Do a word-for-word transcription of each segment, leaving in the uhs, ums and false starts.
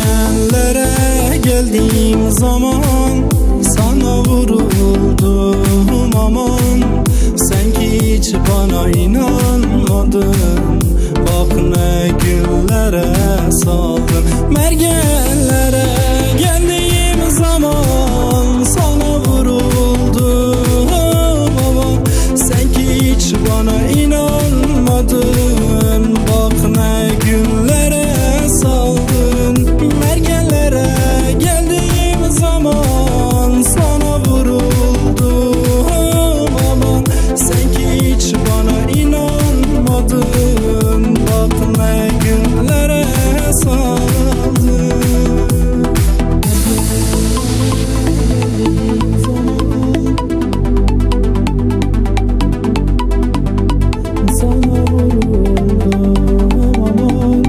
Mergenlere geldiğim zaman sana vuruldum aman. Sen ki hiç bana inanmadın. Bak ne günlere saldın. Mergenlere geldiğim zaman sana vuruldum aman. Sen ki hiç bana inanmadın. Bak ne günlere saldın. Mergenlere geldiğim zaman sana vuruldum aman. Sen ki hiç bana inanmadın. Bak ne günlere saldın. Sana vuruldum aman.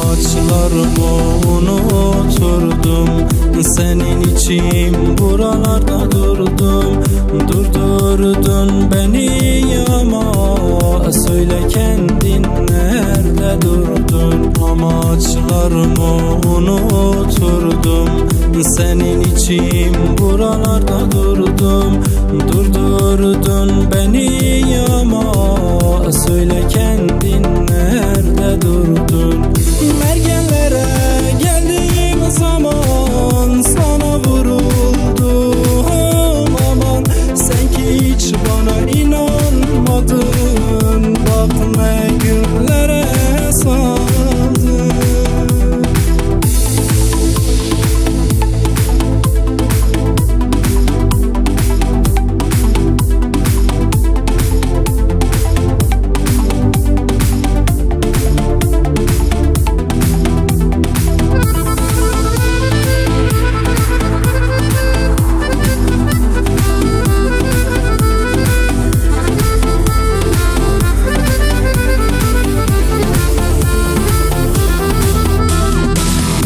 Amaçlarımı unuturdum. Senin için buralarda durdum. Durdurdun beni ama söyle kendin nerede durdun? Amaçlarımı unuturdum. Senin için buralarda durdum. Durdurdun beni ama söyle kendin nerede durdun? Mergenlere geldiğim zaman sana vuruldum aman. Sen ki hiç bana inanmadın. Bak ne günlere saldın.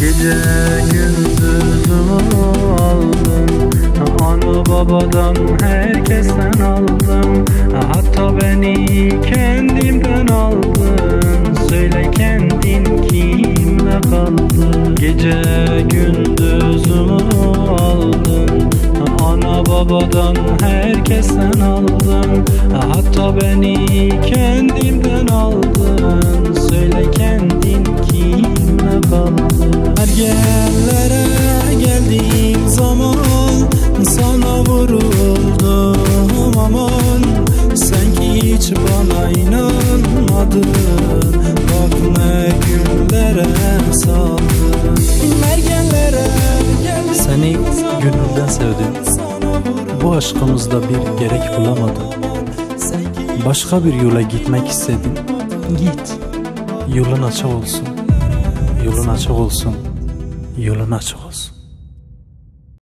Gece gündüzümü aldın, ana babadan herkesten aldım. Hatta beni kendimden aldın. Söyle kendin kimde kaldı? Gece gündüzümü aldın. Ana babadan herkesten aldım. Hatta beni kendimden aldın. Söyle kendin kimde kaldı? Mergenlere geldiğim zaman sana vuruldum aman. Sen ki hiç bana inanmadın. Bak ne günlere saldın. Mergenlere geldiğim Seni zaman gönülden sevdim. sana vuruldum Bu aşkımızda bir gerek aman. bulamadım. Başka bir yola gitmek istedim. Git. Yolun açık olsun. Yolun açık olsun. Yolun açık olsun.